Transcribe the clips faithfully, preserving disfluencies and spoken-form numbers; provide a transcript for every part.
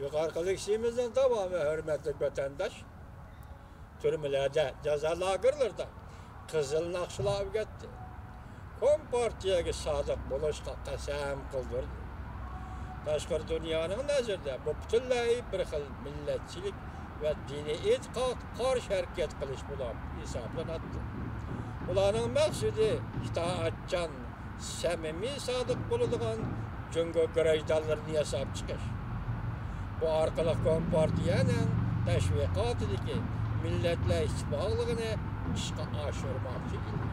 يۇقىرىقى لېكسىيىمىزنىڭ داۋامى، ھۆرمەتلىك ۋەتەنداش. تۈرمىلەردە، جازا لاگېرلىرىدا قىزىل ناخشىلار ئۆگەتتى. كومپارتىيەگە سادىق بولۇشقا قەسەم قىلدۇردى. تاشقىرى دۇنيانىڭ نەزىرىدە بۇ پۈتۈنلەي بىر خىل مىللەتچىلىك ۋە دىنىي ئېتىقادقا قارشى ھەرىكەت قىلىش بولۇپ ھېسابلىناتتى. ئۇلارنىڭ مەقسىتى ئىتائەتچان، سەمىمىي، سادىق بولىدىغان جۇڭگو گىرەجدانلىرىنى ياساپ چىقىش. بۇ ئارقىلىق كومپارتىيەنىڭ تەشۋىقاتىدىكى مىللەتلەر ئىتتىپاقلىقىنى ئىشقا ئاشۇرماقچى ئىدى.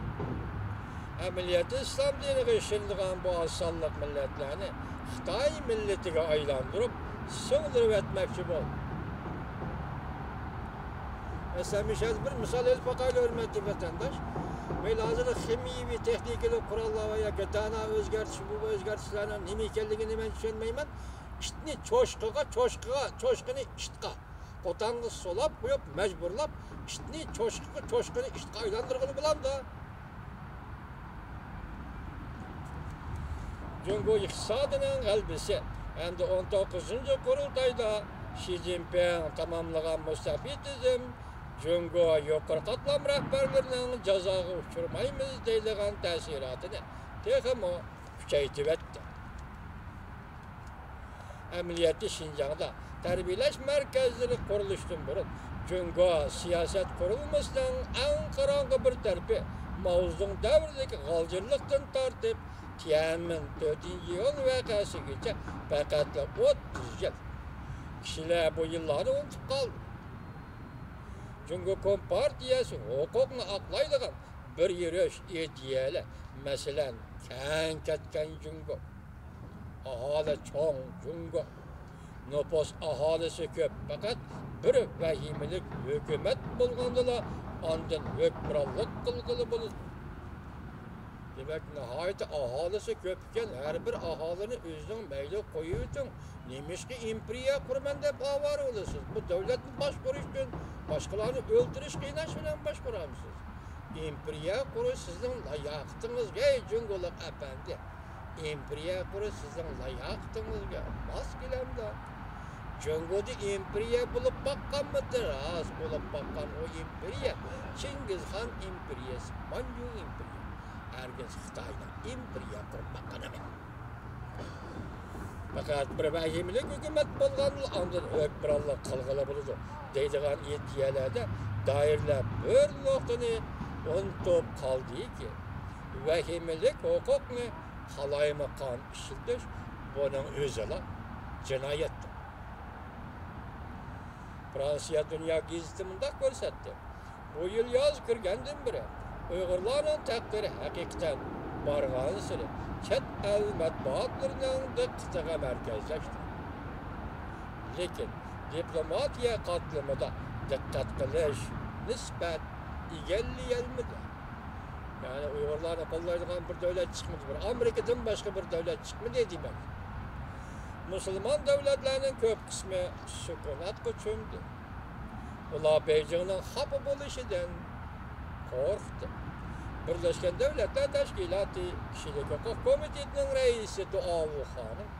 ئەمەلىيەتتە ئىسلام دىنىغا ئىشىنىدىغان بۇ ئاز سانلىق مىللەتلەرنى خىتاي مىللىتىگە ئايلاندۇرۇپ، سىڭدۈرۈۋەتمەكچى بولدى. مەسىلەن، مۇشۇ يەردە بىر مىسال ئېلىپ باقايلى، ھۆرمەتلىك ۋەتەنداش. مەيلى، ھازىر خىمىيەۋى تېخنىكىلىق قوراللار ۋە ياكى دېئېنئې ئۆزگەرتىش، بۇ ئۆزگەرتىشلەرنىڭ نېمە ئىكەنلىكىنى مەن چۈشەنمەيمەن. ئىتنى چوشقىغا، چوشقىغا، چوشقىنى ئىتقا، قوتانغا سولاپ قويۇپ، مەجبۇرلاپ، ئىتنى چوشقىغا، چوشقىنى ئىتقا ئايلاندۇرغىلى بولامدۇ؟ جۇڭگو ئىقتىسادىنىڭ غەلىبىسى ھەمدە ئون توققۇزىنچى قۇرۇلتايدا شى جىنپىڭ تاماملىغان مۇستەبىتىزم، جۇڭگو يۇقىرى قاتلام رەھبەرلىرىنىڭ جازاغا ئۇچرىمايمىز دەيدىغان تەسىراتىنى تېخىمۇ كۈچەيتىۋەتتى. ئەمەلىيەتتە شىنجاڭدا تەربىيەلەش مەركەزلىرى قۇرۇلۇشتىن بۇرۇن، جۇڭگو سىياسەت قۇرۇلمىسىنىڭ ئەڭ قاراڭغۇ بىر تەرىپى ماۋزېدۇڭ دەۋرىدىكى غالجىرلىقتىن تارتىپ تيەنئەنمېن تۆتىنچى ئىيۇل ۋەقەسىگىچە پەقەتلا ئوتتۇز يىل. كىشىلەر بۇ يىللارنى ئۇنتۇپ قالدى. جۇڭگو كومپارتىيەسى ھوقۇقنى ئاقلايدىغان بىر يۈرۈش ئىدىيەلەر، مەسىلەن، كەڭ كەتكەن جۇڭگو، ئاھالە چوڭ جۇڭگو، نوپۇس ئاھالىسى كۆپ، پەقەت بىر ۋەھىمىلىك ھۆكۈمەت بولغاندىلا ئاندىن ھۆكۈمرانلىق قىلغىلى بولىدۇ. دېمەك، ناھايىتى ئاھالىسى كۆپ ئىكەن، ھەر بىر ئاھالىنى ئۆزىنىڭ مەيلى قويۇۋېتىڭ. نېمىشقا ئىمپېرىيە قۇرىمەن دەپ ئاۋارە بولىسىز؟ بۇ دەۋلەتنى باشقۇرۇش ئۈچۈن باشقىلارنى ئۆلتۈرۈش، قىيناش بىلەن باشقۇرامسىز؟ ئىمپېرىيە قۇرۇش سىزنىڭ لاياقىتىڭىزگە، ئەي جۇڭگولۇق ئەپەندى! ئىمپېرىيە قۇرۇش سىزنىڭ لاياقىتىڭىزگە ماس كېلەمدۇ؟ جۇڭگودا ئىمپېرىيە بولۇپ باققانمىدى؟ راست، بولۇپ باققان. ئۇ ئىمپېرىيە چىڭگىزخان ئىمپېرىيەسى، مانجۇ ئىمپېرىيە. ھەرگىز خىتاينىڭ ئىمپېرىيە قۇرۇپ باققىنى. پەقەت بىر ۋەھىمىلىك ھۆكۈمەت بولغاندىلا ئاندىن ھۆكۈمرانلىق قىلغىلى بولىدۇ دەيدىغان ئىدىيەلەردە دائىرىلەر بىر نۇقتىنى ئۇنتۇپ قالدىكى، ۋەھىمىلىك ھوقۇقنى قالايمىقان ئىشلىتىش بۇنىڭ ئۆزىلا جىنايەتتۇر. فرانسىيە دۇنيا گېزىتى مۇنداق كۆرسەتتى: بۇ يىل ياز كىرگەندىن بېرى ئۇيغۇرلارنىڭ تەقدىرى ھەقىقەتەن بارغانسېرى چەت ئەل مەتبۇئاتلىرىنىڭ دىققىتىگە مەركەزلەشتى. لېكىن دىپلوماتىيە قاتلىمىدا دىققەت قىلىش نىسبەت ئىگىلىيەلمىدى. يەنى ئۇيغۇرلارنى قوللايدىغان بىر دۆلەت چىقمىدى، بىر ئامېرىكىدىن باشقا بىر دۆلەت چىقمىدى دېمەك. مۇسۇلمان دۆلەتلەرنىڭ كۆپ قىسمى سۈكۈناتقا چۆمدى. ئۇلار بېيجىڭنىڭ خاپا بولۇشىدىن قورقتى. بىرلەشكەن دۆلەتلەر تەشكىلاتى كىشىلىك ھوقۇق كومىتېتىنىڭ رەئىسى دۇئاۋۇ خانىم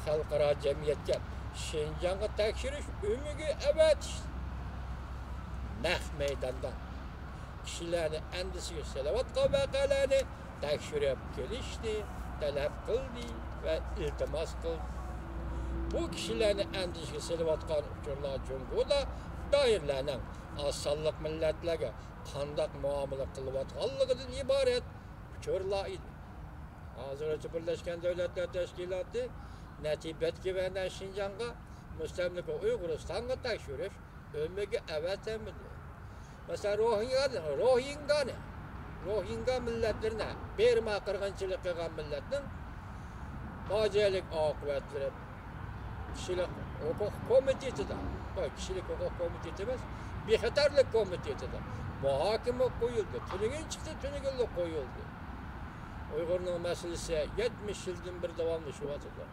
خەلقئارا جەمئىيەتكە شىنجاڭغا تەكشۈرۈش ئۆمىكى ئەۋەتىش، نەق مەيداندا كىشىلەرنى ئەندىشىگە سېلىۋاتقان ۋەقەلەرنى تەكشۈرۈپ كېلىشنى تەلەپ قىلدى ۋە ئىلتىماس قىلدى. بۇ كىشىلەرنى ئەندىشىگە سېلىۋاتقان ئۇچۇرلار جۇڭگودا دائىرىلەرنىڭ ئاز سانلىق مىللەتلەرگە قانداق مۇئامىلە قىلىۋاتقانلىقىدىن ئىبارەت ئۇچۇرلار ئىدى. ھازىرغىچە بىرلەشكەن دۆلەتلەر تەشكىلاتى نە تىبەتكە ۋە نە شىنجاڭغا، مۇستەملىكە ئۇيغۇرىستانغا تەكشۈرۈش ئۆمىكى ئەۋەتەلمىدى. مەسىلەن، روھىنگانى، روھىنگانى، روھىنگا مىللەتلىرىنى، بىرما قىرغىنچىلىق قىلغان مىللەتنىڭ پاجىئەلىك ئاقىۋەتلىرى كىشىلىك ھوقۇق كومىتېتىدا، قوي، كىشىلىك ھوقۇق كومىتېتى ئەمەس، بىخەتەرلىك كومىتېتىدا مۇھاكىمە قويۇلدى. تۈنۈگۈن چىقتى، تۈنۈگۈنلا قويۇلدى. ئۇيغۇرنىڭ مەسىلىسى يەتمىش يىلدىن بېرى داۋاملىشىۋاتىدۇ.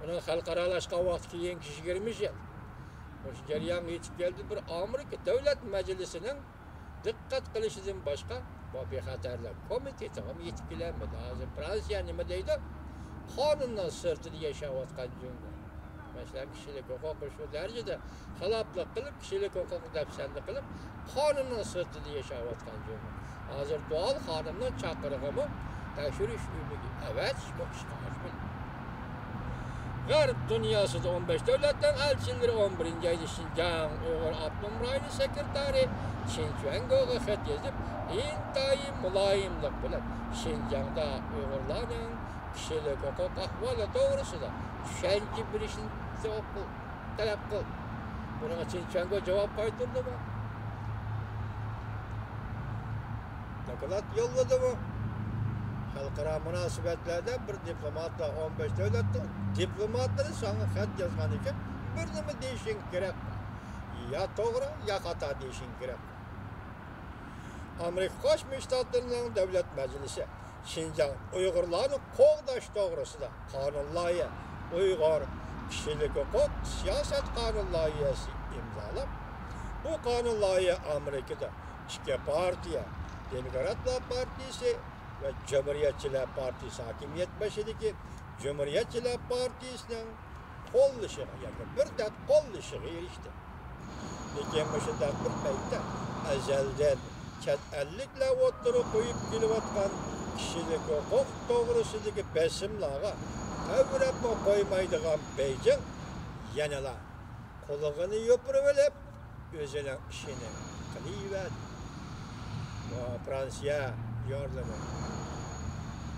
ئۇنىڭ خەلقئارالاشقان ۋاقتى كېيىنكى يىگىرمە يىل. مۇشۇ جەريانغا يېتىپ كەلدى، بىر ئامېرىكا دۆلەت مەجلىسىنىڭ دىققەت قىلىشىدىن باشقا، بۇ بىخەتەرلىك كومىتېتىغىمۇ يېتىپ كېلەلمىدى. ھازىر فرانسىيە نېمە دەيدۇ؟ قانۇننىڭ سىرتىدا ياشاۋاتقان جۇڭگو. مەسىلەن، كىشىلىك ھوقۇققا شۇ دەرىجىدە خىلاپلىق قىلىپ، كىشىلىك ھوقۇقنى دەپسەندە قىلىپ، قانۇننىڭ سىرتىدا ياشاۋاتقان جۇمۇ. ھازىر دۇئال خانىمنىڭ چاقىرىقىمۇ تەكشۈرۈش ئۆمىكى ئەۋەتىشمۇ ئىشقا ئاشمىدى. غەرب دۇنياسىدا ئون بەش دۆلەتنىڭ ئەلچىلىرى ئون بىرىنچى ئايدا شىنجاڭ ئۇيغۇر ئاپتونوم رايونى سېكرېتارى چىن چۈەنگوغا خەت يېزىپ، ئىنتايىن مۇلايىملىق بىلەن شىنجاڭدا ئۇيغۇرلارنىڭ كىشىلىك ھوقۇق ئەھۋالى توغرىسىدا چۈشەنچە بېرىشنى جاۋاب قىل-، تەلەپ قىلدى. بۇنىڭغا چىن چۈەنگو جاۋاب قايتۇردىمۇ؟ دوكلات يوللىدىمۇ؟ خەلقئارا مۇناسىۋەتلەردە بىر دىپلوماتلار، ئون بەش دۆلەتنىڭ دىپلوماتلىرى ساڭا خەت يازغان ئىكەن، بىر نېمە دېيىشىڭ كېرەك. يا توغرا، يا خاتا دېيىشىڭ كېرەك. ئامېرىكا قوشما شتاتلىرىنىڭ دۆلەت مەجلىسى شىنجاڭ ئۇيغۇرلارنى قوغداش توغرىسىدا قانۇن لايىھە، ئۇيغۇر كىشىلىك ھوقۇق سىياسەت قانۇن لايىھەسى ئىمزالاپ، بۇ قانۇن لايىھە ئامېرىكىدا ئىككى پارتىيە، دېموكراتلار پارتىيىسى ۋە جۇمھۇرىيەتچىلەر پارتىيىسى ھاكىمىيەت بېشىدىكى جۇمھۇرىيەتچىلەر پارتىيىسىنىڭ قوللىشىغا ياكى بىردەك قوللىشىغا ئېرىشتى. لېكىن مۇشۇنداق بىر پەيتتە ئەزەلدىن چەت ئەللىكلەر ئوتتۇرىغا قويۇپ كېلىۋاتقان كىشىلىك ھوقۇق توغرىسىدىكى بېسىملارغا تەۋرەپمۇ قويمايدىغان بېيجىڭ يەنىلا قۇلىقىنى يوپۇرۇۋېلىپ، ئۆزىنىڭ ئىشىنى قىلىۋەردى. ۋە فرانسىيە يارلىنى،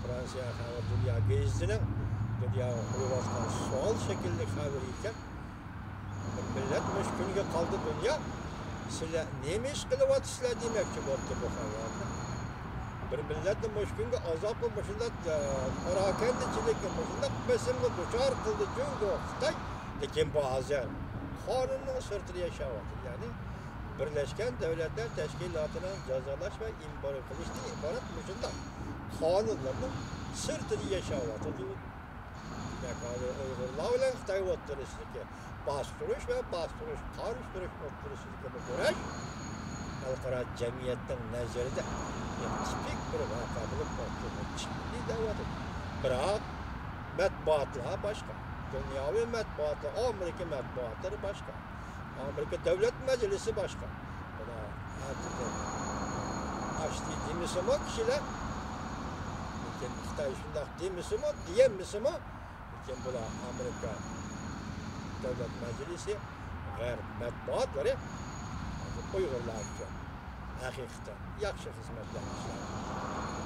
فرانسىيە خەۋەر دۇنيا گېزىتىنىڭ دۇنياغا قويۇۋاتقان سوئال شەكىللىك خەۋىرى ئىكەن. بىر مىللەت مۇشۇ كۈنگە قالدى دۇنيا. سىلەر نېمە ئىش قىلىۋاتىسىلەر دېمەكچى بوپتۇ بۇ خەۋەردە. بىر مىللەتنى مۇشۇ كۈنگە ئازابقا مۇشۇنداق، ئە، پاراكەندىچىلىككە مۇشۇنداق بېسىمغا دۇچار قىلدى جۇڭگو، خىتاي. لېكىن بۇ ھازىر قانۇننىڭ سىرتىدا ياشاۋاتىدۇ. يەنى بىرلەشكەن دۆلەتلەر تەشكىلاتىنىڭ جازالاش ۋە ئېمبارگو قىلىشتىن ئىبارەت مۇشۇنداق قانۇنلارنىڭ سىرتىدا ياشاۋاتىدۇ. دېمەك، ھازىر ئۇيغۇرلار بىلەن خىتاي ئوتتۇرىسىدىكى باستۇرۇش ۋە باستۇرۇش، قارشى تۇرۇش ئوتتۇرىسىدىكى بۇ كۈرەش خەلقئارا جەمئىيەتنىڭ نەزىرىدە بىر تىپىك بىر ۋەقە بولۇپ ئوتتۇرىغا چىقتى دەۋاتىدۇ. بىراق، مەتبۇئاتلار باشقا، دۇنياۋى مەتبۇئاتلار، ئامېرىكا مەتبۇئاتلىرى باشقا، ئامېرىكا دۆلەت مەجلىسى باشقا. بۇلار ئەتىدىن ئاشتى دېمىسىمۇ كىشىلەر، لېكىن خىتاي شۇنداق دېمىسىمۇ، دېيەلمىسىمۇ، لېكىن بۇلار ئامېرىكا دۆلەت مەجلىسى، غەرب مەتبۇئاتلىرى ھازىر ئۇيغۇرلار ئۈچۈن ھەقىقەتەن ياخشى خىزمەتلەرنى ئىشلەۋاتىدۇ.